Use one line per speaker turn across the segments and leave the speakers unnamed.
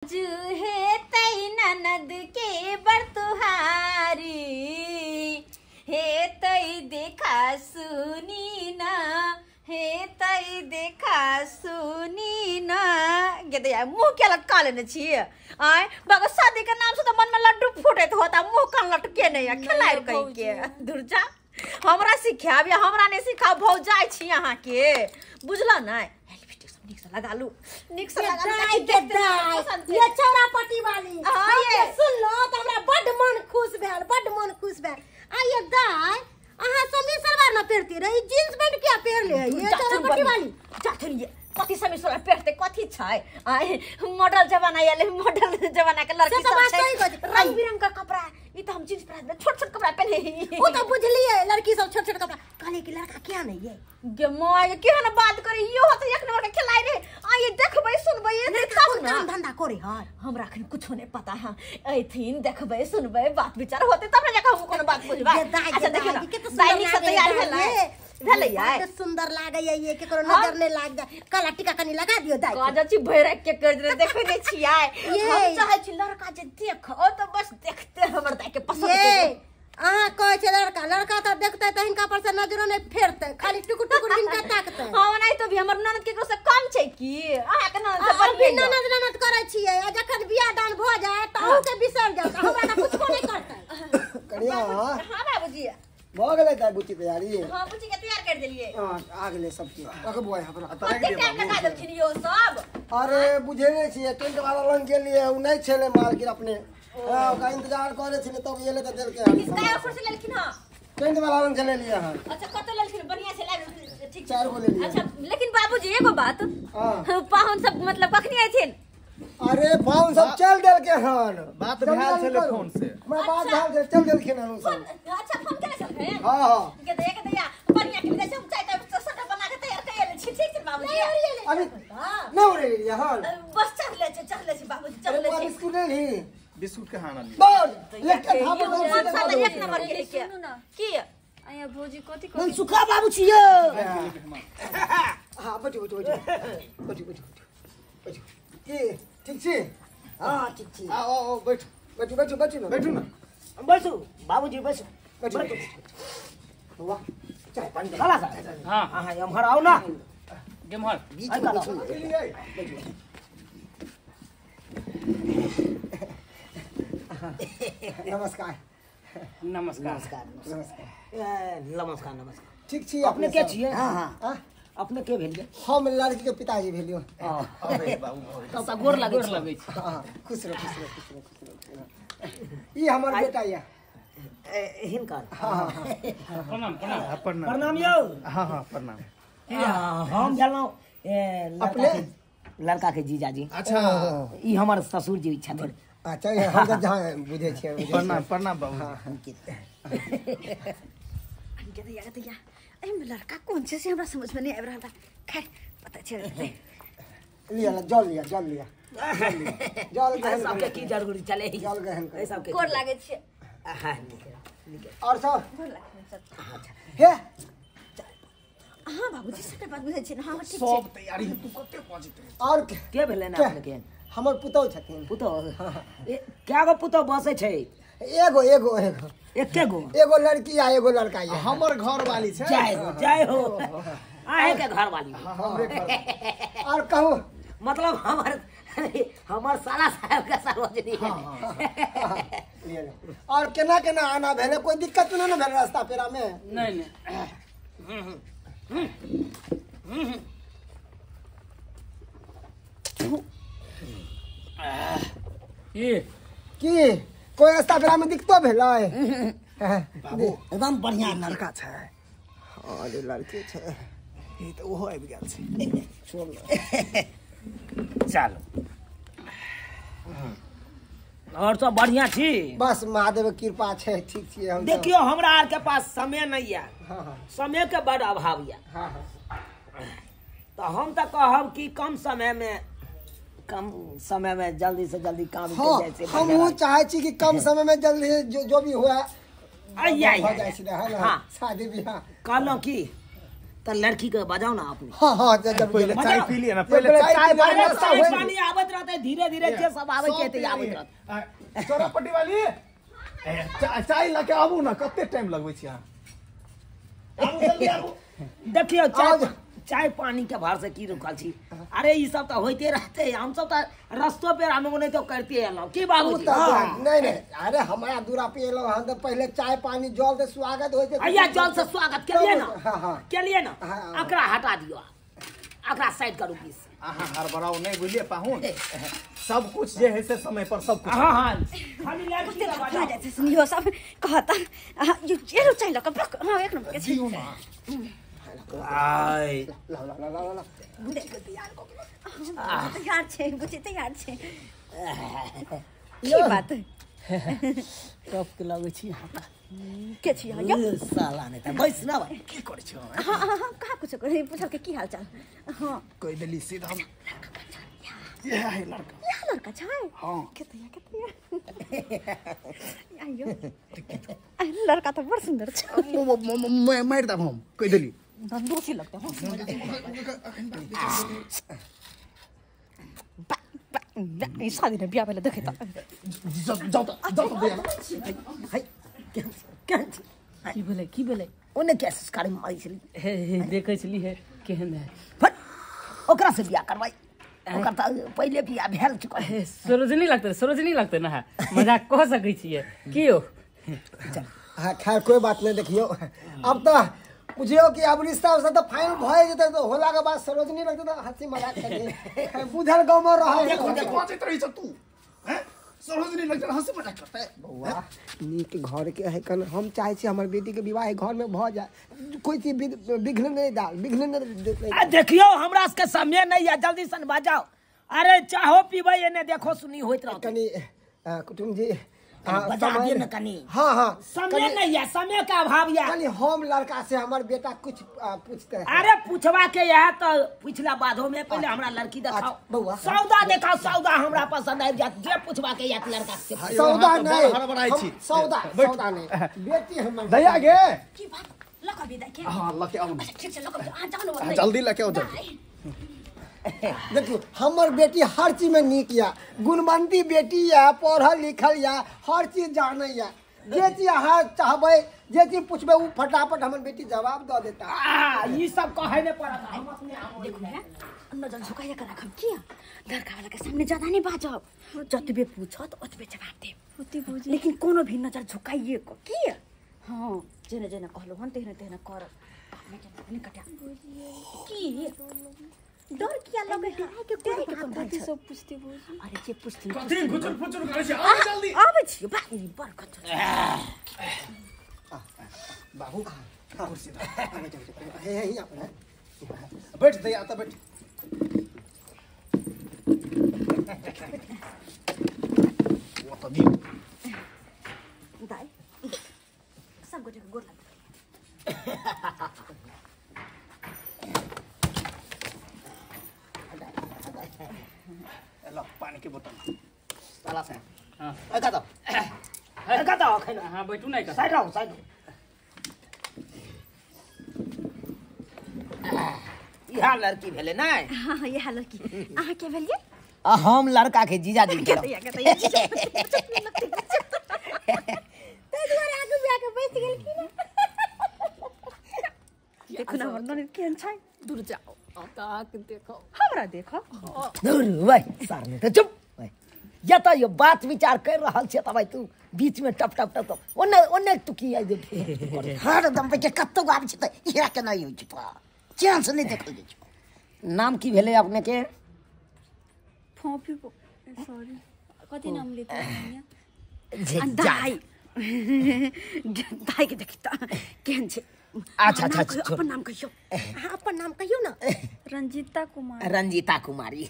हे तई ननद के बरतुहारी, हे तई देखा सुनी ना, हे तई देखा सुनी ना। गे मुँह के लटका लेने छी आय बाबा, शादी के नाम से तो मन में लड्डू फूटैत होता, मुँह कान लटके नहीं है खेलाय कहीं के। दुर्जा हमरा सिखाब या हमरा नहीं सिखाब, भौ जाय छी अहाँ के, बुझल नहीं? निक से लगा लू, निक से लगा लू।
ये चौरा पट्टी वाली हां ये सुन लो त हमरा बड मन खुश भेल, बड मन खुश भेल। आ ये दाय अहाँ समीर सलवार न पहिरती रही, जींस पैंट किया पहिर ले ये चौरा पट्टी वाली?
जाथुन ये कथी समीर सलवार पहिरते कथी छै? आ मॉडल जमाना आयल, मॉडल जमाना के लड़की सब छै, रंग बिरंग का कपड़ा। ई त हम जींस पहिरते छोट छोट कपड़ा पहिने।
ओ त बुझलिए लड़की सब छोट छोट कपड़ा। कहले कि लड़का किया नहीं ये
गे my केहन बात करे यो त एक नंबर के खेलाय रे। आ ये देखबै सुनबै ये देखब ना,
काम धंधा करे हर
हमरा अखन कुछो नहीं पता है। ऐथिन देखबै सुनबै बात विचार होते तब ने जाके हम कोनो बात बुझबै। अच्छा देखियो ना, दाई निक से तैयार भेलै भेलै
यार, सुंदर लागै ये, केकरो नजर नहीं लाग जाय। काला टीका कनी लगा दियो दाई,
काजा छी भैरा के कर दे देखै नै छी आय। हम चाहै छी लड़का जे देखो त बस देखते हमर दाई के पसंद
के। अहाँ कहै छै लड़का लड़का त देखतै त हिनका पर से नजरो नहीं फेरतै, खाली टुकुर टुकुर हिनका ताकतै।
हां नहीं तो भी हमर ननद केकरो से कम छै की? अहाँ के ननद से
बड़ भी ननद ननद करै छियै, आ जखन बियाह दान भ जाय त अहूँ के बिसर जात, हमरा त कुछो नहीं करतै।
कनिया
हां बाबूजी
भ गेलै दाई बुच्ची तैयारी?
हां बुच्ची के तैयार कर देलियै।
हां आ गेलै सब चीज। रख बुआ यहाँ पर
कते टाइम लगा देलखिन यो सब?
अरे बुझे नै छियै, टेंट वाला लंग गेलियै, उ नै छलै मालकिन अपने। हां ओकरा इंतजार करे छलै तब एलै त देलकै।
किसका ऑफर से लेलखिन? हां
टेंट वाला लंग चले लियै हां।
अच्छा कत लेलखिन? बढ़िया से लाग ठीक
चार गो लेलियै।
अच्छा लेकिन बाबूजी एगो बात, हां पाहुन सब मतलब कखनी आइथिन?
अरे पाहुन सब चल देलके हन,
बात भेल छलै फोन से।
हमरा बात भेल छलै, चल देलखिन हन उ सब।
अच्छा फोन केने छलखिन?
हां हां
के दे के दैया बढ़िया के जैसे हम चाय त सटा बना के तैयार कइले छी। ठीक छै बाबूजी?
अभी नै उड़ेलियै हन,
बस चढ़ले छै, चढ़ले छै बाबूजी, चढ़ले
छै। बिस्कुट लेली?
बिस्कुट के हाना ली
बस एक थाप
दो, एक नंबर के के की
आया भौजी कथि
कथि सुखा बाबू छियो। हां बैठू बैठू बैठू बैठू बैठू बैठू। की ठीक छी?
हां ठीक छी।
आओ आओ बैठू बैठू बैठू बैठू ना,
बैठू ना,
बैठू बाबूजी बैठू
बैठू। वाह चाय पानी
खाला साहब। हां हां एम्हर आओ ना,
गेम्हर
बीच में बैठू। नमस्कार
नमस्कार
नमस्कार नमस्कार नमस्कार।
ठीक छी?
अपने के छियै?
हां हां
अपने के भेलियै?
हम लड़की के पिताजी भेलियो।
अबे बाबू
तब त गोर लागै
छी।
हां खुश रहो खुश रहो खुश रहो खुश रहो। ई हमर बेटा या
हिनकर।
हां हां
प्रणाम प्रणाम
प्रणाम
प्रणाम यौ।
हां हां प्रणाम।
हम भेलौं
अपने
लड़का के जीजाजी।
अच्छा
ई हमर ससुर जी छथिन।
अच्छा हम त जहां बुझै छियै।
प्रणाम प्रणाम बाबू।
हां
के दैया के दैया एमे लड़का कौन छै से हमरा समझ में नहीं आबि रहल बा। खैर पता छै
लिया ला जल लिया जल लिया जल ग्रहण
सबके की जरूरी चले
जल ग्रहण कर
सबके
गोर लागै छै।
हां निक
और सब
गोर लागै सब।
अच्छा
हे
हां बाबूजी सबटा बात बुझै छी। हां ठीक छै
सब तैयारी तू कते पहुंचते
और
के भेलै ना अपने के?
हमर पुतौ छथिन।
पुतौ? क्या गो पुतौ बसै छै?
एगो एगो एगो
एके गो।
एगो लड़की आ एगो लड़का ये
हमर घर वाली छै।
जय हो जय हो आहे के घर वाली।
हमरे घर।
और कहू
मतलब हमर हमर साला साहब के सरोजनी।
ले ले। और केना केना आना भेलै? कोई दिक्कत न भेल रास्ता पेरा में?
नहीं नहीं।
की कोई रास्ता पेरा में दिक्कतो भेलै?
बाबू
एकदम बढ़िया
लड़का छै।
अरे लड़की छै
ई त ओहो आबि गेल छै।
छोड़
चलो और सब बढ़िया छी?
बस महादेव के कृपा छै, ठीक छियै हम।
देखियो हमरा आर के पास समय नहीं है।
हां
समय के बड़ अभाव है।
हां हां
तो हम तो कहब कि कम समय में जल्दी से जल्दी काम
के जाय से। हमहू चाहे छी कि कम समय में जल्दी जो जो भी हुआ
आइया
हो जाय छै। हां शादी बियाह
कहलौं कि त लड़की के बजाओ ना अपने।
हां हां जब
पहले चाय पी लिए ना, पहले चाय
पानी आवत रहते धीरे धीरे जे सब आवे के ते आवत रहते।
चौरापट्टी वाली चाय लके आबू ना, कते टाइम लगबै छी अहाँ? आबू जल्दी आबू।
देखियो चाय चाय पानी के भार से की रुकल छी। अरे ई सब त होइते रहते, हम सब त रस्तो पे हम नहीं तो करते एलौ की बाबूजी?
नहीं नहीं, अरे हमारा दूरा पे एलौ हम त पहले चाय पानी जल से स्वागत होय छै।
भैया जल से स्वागत के लिए ना, के लिए ना एकरा हटा दियो, एकरा साइड करू प्लीज।
अहाँ हड़बड़ाउ नहीं बुझलिए पाहुन, सब कुछ जे है से समय पर सब कुछ।
हां हां खाली लड़की के बजाओ।
जैसे सुनियो सब कहता यो जेरो चाय लक बक। हां एक नंबर के
दियो ना। आय
ला ला ला ला
तैयार छै बुझे, तैयार छै। की बात
कप के लगै छी हाथ
के छी अहाँ?
साला नै त बैस ना भाई,
की करै छी?
हां हां हां कहाँ कुछ करे पूछल के की हाल चाल। हां
कहि देली सीधा हम। यह है लड़का,
यह लड़का छै।
हां
के तैयार के तैयार आइयो। लड़का त बड़ सुंदर छै।
मारि देब हम, कहि देली।
दोषी लगते हो। शादी ने बियाह भेलै देखे त
जाउ त जाउ त बियाह।
है केहन छी?
की भेलै की भेलै?
ओने के संस्कार मारै छली।
हे हे देखै छली हे केहन है।
फट ओकरा से बियाह करवाई, ओकर त पहिले बियाह भेल चुकल।
सरोजनी लगतै, सरोजनी लगतै ना, मजाक कह सकै छियै की यौ?
चल
हां खैर कोई बात नहीं। देखियो अब त बुझियो कि अब रिश्ता उस्ता तो फाइनल भए जेतै तो होला के बाद सरोजनी लगतै त हंसी मजाक करिए। बुझल गांव में रहै।
देखो देखो बजैत रहै छ तू, हैं? सरोजनी लगतै हंसी मजाक करतै।
बौआ नीक घर के है कन, हम चाहै छी हमर बेटी के विवाह घर में भ जाए, कोई चीज विघ्न नहीं डाल, विघ्न नहीं देतै।
आ देखियो हमरा सबके समय नहीं है, जल्दी सन बजाओ। अरे चाहो पीबै एने देखो सुनी होइत रहत।
कनी कुटुम जी
बजा दिए न कनी।
हाँ हाँ
समय नहीं है, समय का अभाव है।
कनी हम लड़का से हमार बेटा कुछ पूछते हैं।
अरे पूछवा के यह तो पिछला बाधो में पहले हमरा लड़की दिखाओ
बउआ,
सौदा दिखाओ, सौदा हमरा पसंद आबि जात जे पूछवा के यह लड़का से।
सौदा नहीं, सौदा सौदा नहीं, बेटी हमर
दया गे
की बात लक अभी देखे।
हां लके आउ,
ठीक छै लक आ जाउ न,
जल्दी लके आउ जल्दी।
देखियो हमर बेटी हर चीज में नीक या, गुणवंती बेटी या, पढ़ल लिखल या, हर चीज जाने या, जे चीज अहाँ चाहबै जे चीज पूछबै उ फटाफट हमर बेटी जवाब दऽ देता।
आ ई सब कहै नै पड़त, हम अपने आप
देखू है नजर झुकाइया के राखब किया, लड़का वाला के सामने ज्यादा नहीं बाजब, जतबे पूछत ओतबे जवाब देब, लेकिन कोनो भी नजर झुकाइए को किया। हां जेना जेना कहलो हन तेहने तेहने करब, नहीं कटा की डर किया लगे है के कोन के कोन
कथी सब पूछते भौजी?
अरे जे पूछते
कथी गुचुर फुचुर करै छी, आउ जल्दी
आबै छी बा बड़ कचर
बाबू कुर्सी दे,
हे हे हियां पर
बैठ दे, आता बैठ। वो तो दी
दाई सब गोटे के गोर लग।
लो पानी के बोतल
साला साहब।
हां
एका दो, एका दो खैन।
हां बैठू नै का,
साइड रहो साइड। इहा लड़की भेलै नै?
हां हां इहा लड़की। अहाँ के भेलियै?
आ हम लड़का के जीजाजी
के तै दुआरे आगू बियाह के बैठ गेलखिन। देखो ना हमर ननद केहन छै।
दूर जाओ ताक देखो,
हमरा देखो
दूर भाई सार ने त चुप या त यो बात विचार कर रहल छै त भाई तू बीच में टप टप टप ओने ओने तू की आई दे
हर दम पे के कत्तो आबि छै त इहा के नहि होइ छै, चांस नहि देखल जाइ छै।
नाम की भेलै अपने के?
फोफी सॉरी कथी नाम लेते हैं?
दाई दाई के देखी त केहन छै।
अच्छा अच्छा अच्छा
अपन नाम कहियो, अहाँ अपन नाम कहियो ना।
रंजीता कुमारी।
रंजीता कुमारी।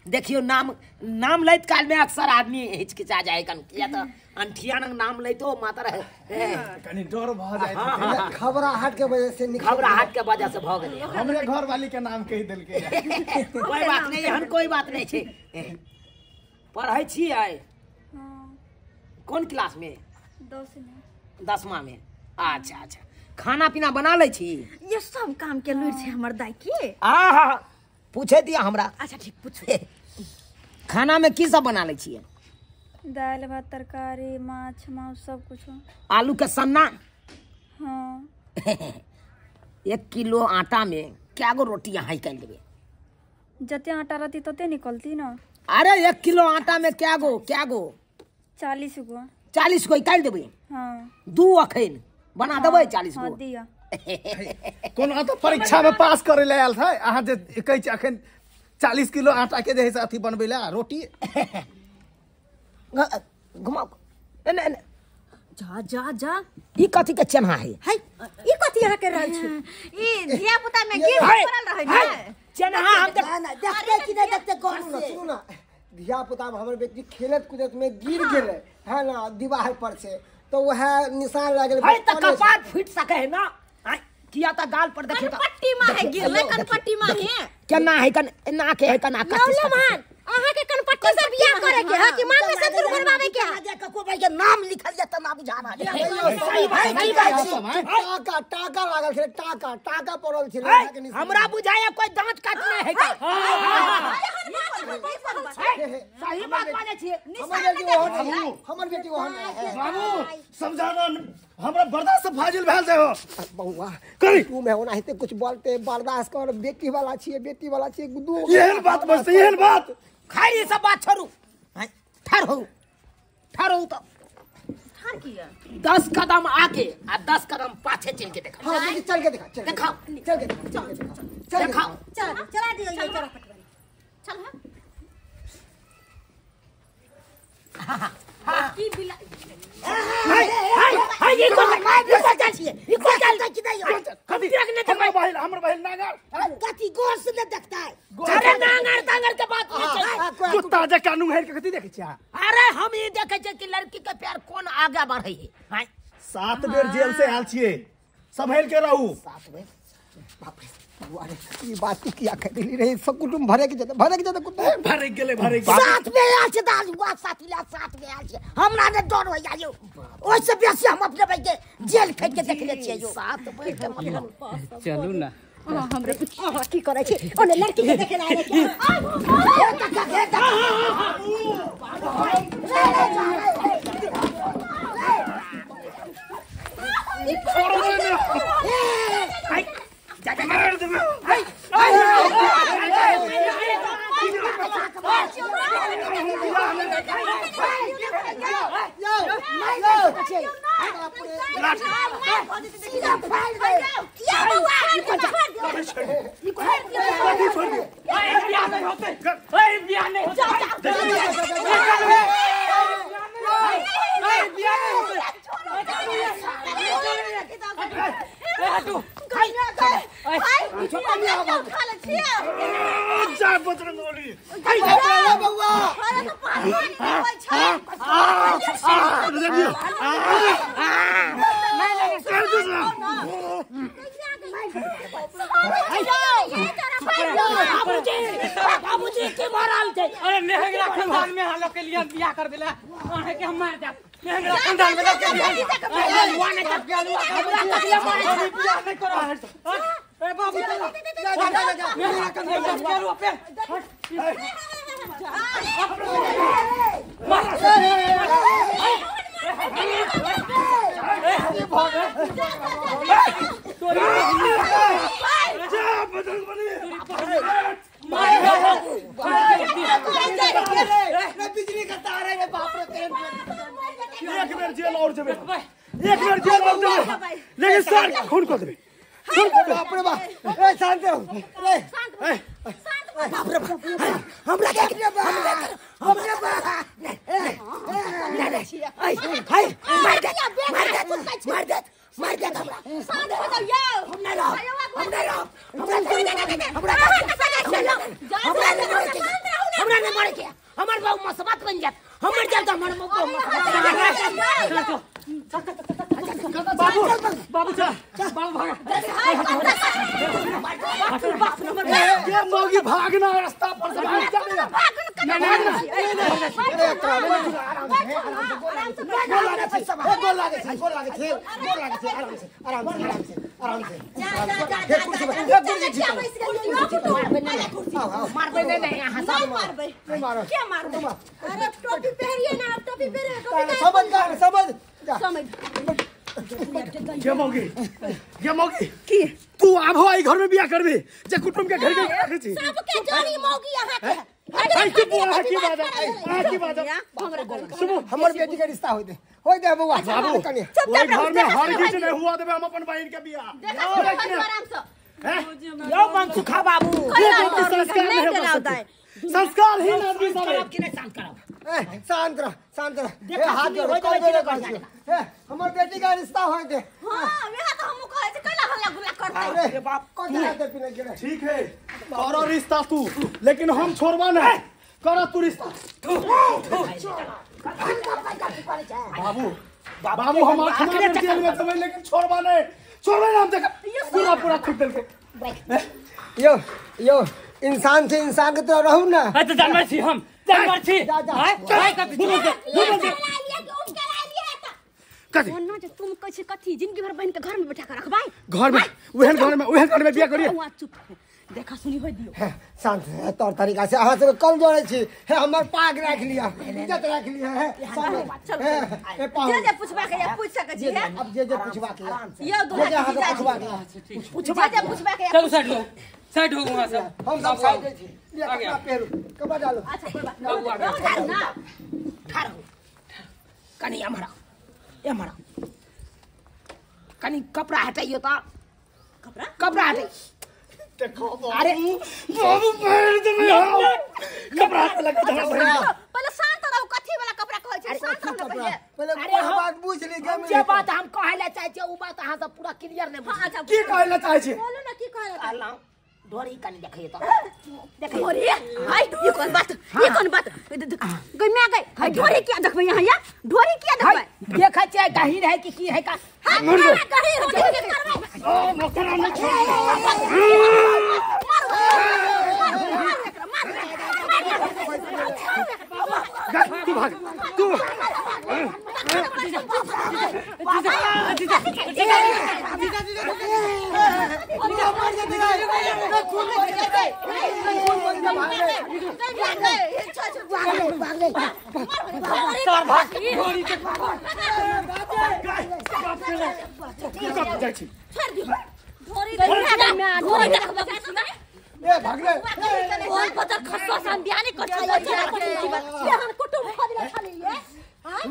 देखियो नाम नाम लैत काल में अक्सर आदमी हिचकिचा जाए कन, किया त अंठिया नाम लैतो मातर
कनी डर भ जाए,
घबराहट के वजह से,
घबराहट के वजह से भ गेलै।
हमरे घर वाली के नाम कहि देलकै।
कोई बात नहीं, एहन कोई बात नहीं छै। पढ़ै छियै? हां। कोन क्लास में?
10 में।
10वां में। अच्छा अच्छा। खाना पीना बना लै छी?
ये सब काम के लुरि छै हमर दाई के।
आहा पूछे दिया हमरा।
अच्छा ठीक पूछू।
खाना में की सब बना लै छियै?
दाल भात तरकारी माछ मांस सब कुछ।
आलू के सन्ना?
हाँ।
1 किलो आटा में क्या गो रोटी यहाँ निकाल देबे?
जते आटा रहती तते निकलती ना।
अरे 1 किलो आटा में क्या गो क्या गो?
40 गो।
40 गो निकाल देबे?
हाँ।
2 अखन बना देबै 40 गो?
हाँ दिया।
कोना तो परीक्षा में पास करे ले आयल था अहाँ जे कहै छी अखन 40 किलो आटा के जे है से अथी बनबै ले रोटी।
घुमाओ एने एने
जा जा जा।
ई कथी के चेन्हा है?
है ई कथी अहाँ के रहल छी?
ई धिया पुता में गिर पड़ल रहै ने
चेन्हा। हम
ना देखते कि नहीं देखते कौन
सुनू सुनू ना, धिया पुता में हमर बेटी खेलत कूदत में गिर गेलै है ना दीवार पर से, तो वह निशान लागल
है त कपार फूट सके है ना। किया त गाल पर देखियो त
कनपट्टी में है गिरले, कनपट्टी में है
केना है कन ना के है कना
कच्ची मान। अहाँ के कनपट्टी से बियाह करे के है कि मांग में सिंदूर भरवावे के है?
जे कको भाई के नाम लिखल जे त ना बुझा रहल।
सही भाई सही बात छी।
टाका टाका लागल छै, टाका टाका पड़ल छै के निशान।
हमरा बुझाया कोई दांत काटने है का। सही बात बाजै छी।
हमर बेटी ओहन नहीं, हमर बेटी ओहन नहीं।
बाबू समझाना हमरा बर्दाश्त फाजिल भेल छै हो
बौआ। करी तू में ओनाहिते कुछ बोलते बर्दाश्त कर, बेटी वाला छियै बेटी वाला छियै दू
एहन बात बस एहन बात।
खैर ई सब बात छोड़ू, ठाढ़ हो ठाढ़ हो तो
ठाढ़ किया
10 कदम आगे आ 10 कदम पाछे चल के देखा।
हां देखी चल के देखा,
देखा
चल के देखा, चल
देखा
चल चला दियो ये चला पटवारी
चल। हां हां की बिला
हाय हाय हाय ये कोन ये चल छियै ई कोन चल कि नहीं
कथी हमर बहिन हमर बहिन नांगर
कथी गौर से न देखता है।
अरे नांगर तांगर के बात नहीं छै।
कुत्ता जे कानू हेर के कथी देखै छी?
अरे हम ई देखै छियै कि लड़की के प्यार कोन आगे बढ़ै है। हाय
7 बेर जेल से आयल छियै, संभल के रहू।
7 बेर बाप रे अरे ई बात तू किया कह देली रे? सब कुटुंब भरे के जेते भरे के जेते कुत्ता
भरे गेलै भरे गेलै।
7 बेर आयल छै दाल हुआ 7 बेर 7 बेर आयल छै। हमरा ने डर होइया यौ, ओइसे बेसी हम अपने भाई के जेल खैत के देखले छियै यौ।
7 बेर के मतलब
चलू ना।
हमरे अहाँ की करै छी? ओने लड़की के देखे आयल के
मार देबै।
बाबूजी के मारल छै।
अरे मेहंगरा खानदान में हम लोग के लिए बियाह कर देला, अहाँ के हम मार देब। मेहंगरा खानदान में लोग के लिए हमरा कथिया मारे छै, बियाह नहीं करो। ए बाबू चलो मेहंगरा खानदान में चलो पे
बिजली का तार है बाप रे।
एक बेर जेल और जेबे, एक बेर जेल और जेबे, लेकिन सर खून कर देबे।
बाप रे बाप, ए शांत हो रे,
बाप रे बाप, हमरा के हमरा नहीं हाय मार दे मार दे मार दे मार दे हमरा।
शांत हो जाओ यौ,
हम नहीं रहो, हम नहीं रहो, हमरा हमरा
हमरा नहीं मारे के, हमर बाबू मसबात बन जात, हमर जात हमर बाबू।
बाबू बाबू चल बाबू भागा।
ये मौगी भागना रास्ता पर से भाग जा।
छी, हे गोर लागै छी, गोर लागै छी, गोर लागै छी, आराम से आराम से आराम से आराम से।
जा जा जा
हे कुर्सी पर, हे कुर्सी ठीक करू।
बैस गेलियै यो कुटुम।
आओ आओ।
मारबै नहीं नहीं यहाँ
नहीं मारबै।
नहीं मारो।
क्या मारबै? अरे टोपी पहरिए ना, आप टोपी पहरिए, टोपी का
समझ जा समझ जा।
समझ।
ये मौगी, ये मौगी की तू आबो आई घर में बियाह करबी जे कुटुम के घर के रखै छी।
सबके जड़ी मौगी अहाँ के।
आई की बुआ की बात है, की बात है।
सुनो हमर बेटी के रिश्ता होय दे, होय दे बउआ।
बाबू
कनी
ओइ घर में हर किछु नहीं हुआ देबे हम अपन बहिन के बियाह।
देखा आराम से।
यो मनसुखा बाबू
संस्कार
नहीं डराव दाय।
संस्कार ही आदमी सब
करब कि नहीं शांत करब?
ए शांत रह शांत रह।
देखा
ए हाथ
सुनी
जोड़
होय
कल
देबै
बेरे
कि
कर
नहीं
छी। ए हमर बेटी का रिश्ता होय दे।
हां वएह तो हमहु कहै छी कैला हल्ला गुल्ला करतै।
अरे बाप को जाते पीने के लिए।
ठीक है करो रिश्ता तू, लेकिन हम छोड़बा नहीं। करो तू रिश्ता। बाबू बाबू हम आठमा बेर जेल में जबै लेकिन छोड़बा नहीं, छोड़बा नहीं हम। देख पूरा पूरा खुद देलकै।
यो यो इंसान से इंसान के तरह रहू ना।
अरे तो जानवर छी हम, जानवर छी।
जा जा।
आय
कथी
ओना जे तुम कहै छी कथी जिंदगी भर बहिन के घर में बैठा के रखबै?
घर में ओहन घर में ओहन घर में बियाह करिए।
वहाँ चुप देखा सुनी होय दियो।
हे शांत है तौर तरीका से अहाँ सब कल जोड़ै छी। हे हमर पाग राख लिया, इज्जत राख लिया। हे
चल
हे पाहुन
जे जे पूछबा के या पूछ सकै छी। हे
अब जे जे पूछबा के
यो
जे जे अहाँ के पूछबा के
पूछबा जे पूछबा के।
चलू साइड हो, साइड हो वहां से।
हम सब साइड छी। लिया कपड़ा पहरू, कपड़ा डालो।
अच्छा कोई बात नहीं ना,
ठाड़ हो कनी एम्हर एम्हर कनी कपड़ा हटाइयो त।
कपड़ा
कपड़ा हटाइ।
देखो
अरे
बाबू पैर देबै हम कपड़ा पे लगा धरा बहिन।
पहिले शांत रहू, कथी वाला कपड़ा कहै छै? शांत रहू ना पहिले।
पहिले
अरे
कोन
हम-
बात बुझ ली
हम जे बात हम कहै ला चाहै छियै उ बात अहाँ सब पूरा क्लियर नहीं बुझ।
हां अच्छा
की कहै ला चाहै छी?
बोलू ना की कहै
कहलहुँ ढोरी कनी देखियो त। देखियो
ढोरी हाय ये कोन बात, ये कोन बात गई मैं गई। हाय ढोरी किया देखबै यहाँ या ढोरी किया देखबै?
देखै छियै गहीर है कि की है का।
हां गही हो के करबै।
ओ नौकरा नहीं छोड़।
मारू मारू एकरा मारू
गई तू भाग तू। कत जाइ छी?
ए भागले।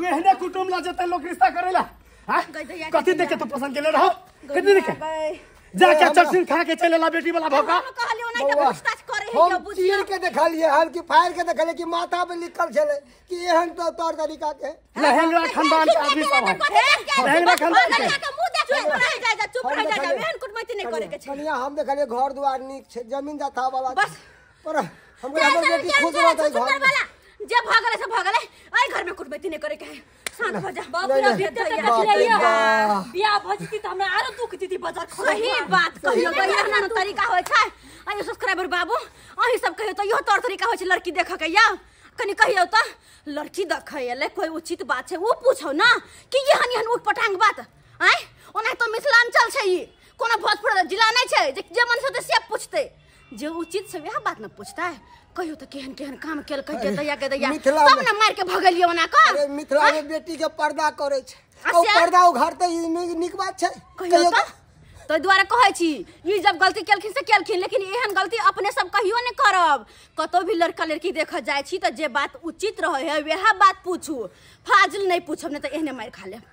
एहने कुटुम ला जते लोग रिश्ता करेला। हां कथी देख के तू पसंद केले रहो? कथी देख के जाके चटनी खा के चले ला बेटी वाला भौका।
हम चीर के देखलिए हन कि फायर के देखलिए कि माथा पे लिखल छले कि एहन तो तौर तरीका के
लहेंगरा खानदान के आदमी सब है। लहेंगरा खानदान के
कनिया हम देखलिए घर दुआर नीक छै, जमीन जथा वाला बस। पर हमरा हमर बेटी खुश रहतै घर में।
जे भगले से भगले आई घर में कुटमैती नहीं करे के है। शांत हो जा
बाप रे, बियाह भ जती त हमरा आरो दुख दीदी बजार।
सही बात कहियो एहना न तरीका होय छै। आयो सब्सक्राइबर बाबू अहीं सब कहियो त इहो तौर तरीका होय छै लड़की देख के या कनी कहियो त लड़की देखै ले कोई उचित बात छै उ पूछो ना कि एहन एहन उठ पटांग बात। आय ओना तो मिथिलांचल छै, ई कोनो भोजपुर जिला नहीं छै जे मन से से पूछते, जे उचित से वएह बात न पूछता है। कहियो त केहन केहन काम केलकै के दैया के दैया तब न मार के भगलियो ओना क।
अरे मिथिला में बेटी के पर्दा करे छै, ओ पर्दा उघारते ई नीक बात छै।
कहियो त तो दुआरे कहै छी ई जब गलती केलखिन से केलखिन, लेकिन एहन गलती अपने सब कहियो नहीं करब। कतौ भी लड़का लड़की देख जाय छी त जे बात उचित रहे है वएह बात पूछू, फाजिल नहीं पूछब नहीं त एहने मार खा लेब।